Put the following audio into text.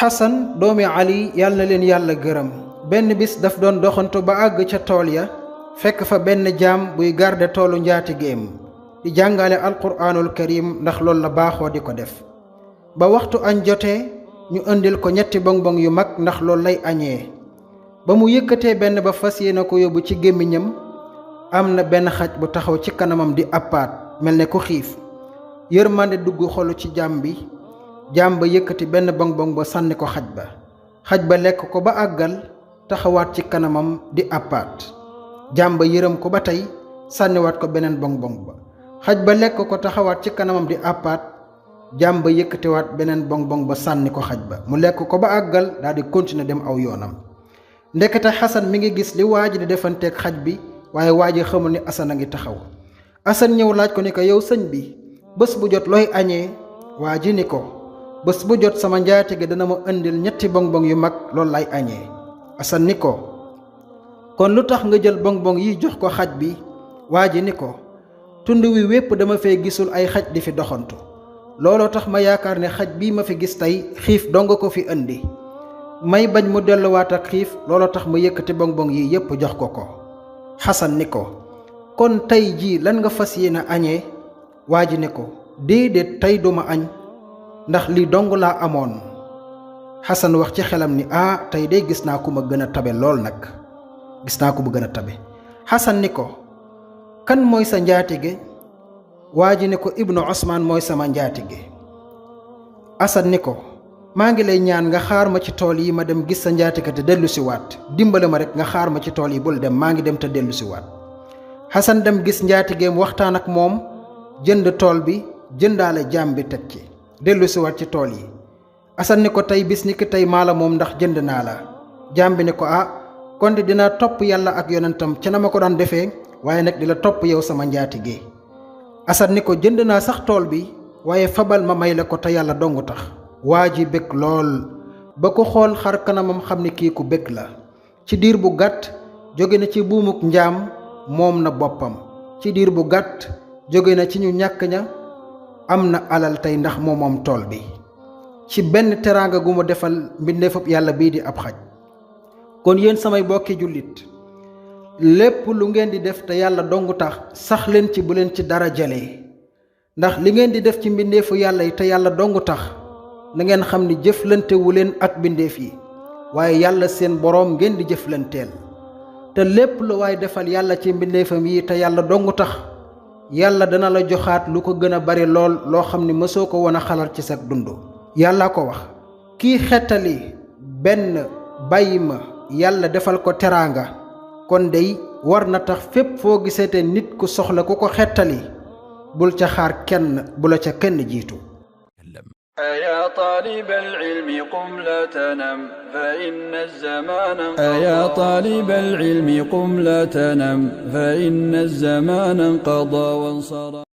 xasan doomi ali yàlla na leen yàlla gërëm benn bis daf doon doxantu ba àgg ca tool ya fekk fa benn jaam buy garde toolu njaatigéem di jàngale alquraanul karim ndax loolu la baaxoo di ko def ba waxtu añ jotee ñu indil ko ñetti bonbon yu mag ndax loolu lay añee ba mu yëkkatee benn ba fas yéene ko yóbbu ci gémmiñam am na benn xaj bu taxaw ci kanamam di appaat mel ne ku xiif yërmande dugg xolu ci jaam ba yëkkati benn bonbon ba sànni ko xaj ba lekk ko ba àggal taxawaat ci kanamam di appaat jaam ba yërëm ko ba tey sànniwaat ko beneen bonbon ba xaj ba lekk ko taxawaat ci kanamam di appaat jaam ba yëkkatiwaat beneen bonbon ba sànni ko xaj ba mu lekk ko ba àggal daal di continuer dem aw yoonam ndekete xasan mi ngi gis li waa ji di defanteeg xaj bi waaye waa ji xamul ni asan a ngi taxaw asan ñëw laaj ko ni ko yow sëñ bi bés bu jot looy añee waa ji ni ko bés bu jot sama njaatige dana ma indil ñetti bonbon yu mag loolu lay añee asan ni ko kon lu tax nga jël bonbon yi jox ko xaj bi waa ji ni ko tund wi wépp dama fee gisul ay xaj di fi doxantu looloo tax ma yaakaar ne xaj bii ma fi gis tey xiif dong ko fi indi may bañ mu delluwaat ak xiif looloo tax ma yëkkati bonbon yi yépp jox ko xasan ni ko kon tey jii lan nga fas yéene añee waa ji ni ko déedéet tey duma añ ndax lii dong laa amoon xasan wax ci xelam ni tey day gis naa ku ma gën a tabe lool nag gis naa ku ma gën a tabe xasan ni ko kan mooy sa njaatige waa ji ni ko ibnu osmaan mooy sama njaatige asan ni ko maa ngi lay ñaan nga xaar ma ci tool yi ma dem gis sa njaatige te dellu si waat dimbale ma rek nga xaar ma ci tool yi bul dem maa ngi dem te dellu si waat xasan dem gis njaatigeem waxtaan ak moom jënd tool bi jëndaale jaam bi teg ci dellu si waat ci tool yi asan ni ko tey bis ni ki tey maa la moom ndax jënd naa la jaam bi ni ko kon di dinaa topp yàlla ak yonentam ca na ma ko daan defee waaye nag di la topp yow sama njaatige asan ni ko jënd naa sax tool bi waaye fabal ma may la ko te yàlla dongu tax waa ji bëgg lool ba ko xool xar kanamam xam ni kii ku bëgg la ci diir bu gàtt jóge na ci buumuk njaam moom na boppam ci diir bu gàtt jóge na ci ñu ñàkk ña am na alal tey ndax moom tool bi ci benn teraanga gu mu defal mbindeefab yàlla bii di ab xaj kon yéen samay bokki jullit lépp lu ngeen di def te yàlla dongu tax sax leen ci bu leen ci dara jëlee ndax li ngeen di def ci mbindeefu yàlla yi te yàlla dongu tax na ngeen xam ni jëflante wu leen ak mbindeef yi waaye yàlla seen boroom ngeen di jëflanteel te lépp lu waay defal yàlla ci mbindeefam yi te yàlla dongu tax yàlla dana la joxaat lu ko gën a bari lool loo xam ni mësoo ko woon a xalaat ci sa dund yàlla ko wax kii xettali benn bàyyi ma yàlla defal ko teraanga kon dey war na tax fépp foo gisete nit ku soxla ku ko xettali bul ca xaar kenn bu la ca kenn jiitu أيا طالب العلم قم لا تنم فإن الزمان أيا طالب العلم قم لا تنم فإن الزمان انقضى وانصرم